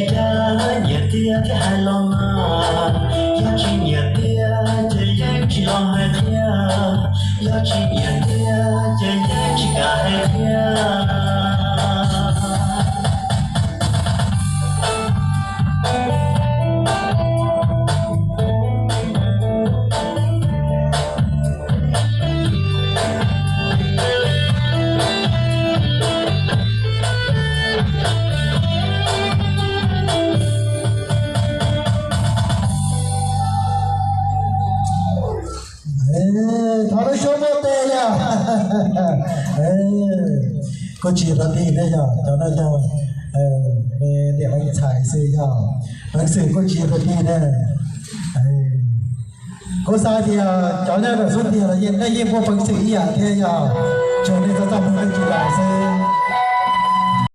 Yog nyiam tiag thiaj hais los mas, yog tsis nyiam tiag ces yeej tsis los hais thiab, yog tsis nyiam tiag ces yeej tsis kam hais thiab. Thov lub suab muab tes yog. Kuj tsis yog tus dig ne yog, cov no yog me niam leej ntxhais xwb yog, peev xwm kuj tsis yog tus dig ne. Kuv xav tias cov nyob rau xub ntiag los yeej, nej yeej muaj peev xwm ib yam thiab yog, tsuas nej txoj txoj hmoo nej tsis los xwb.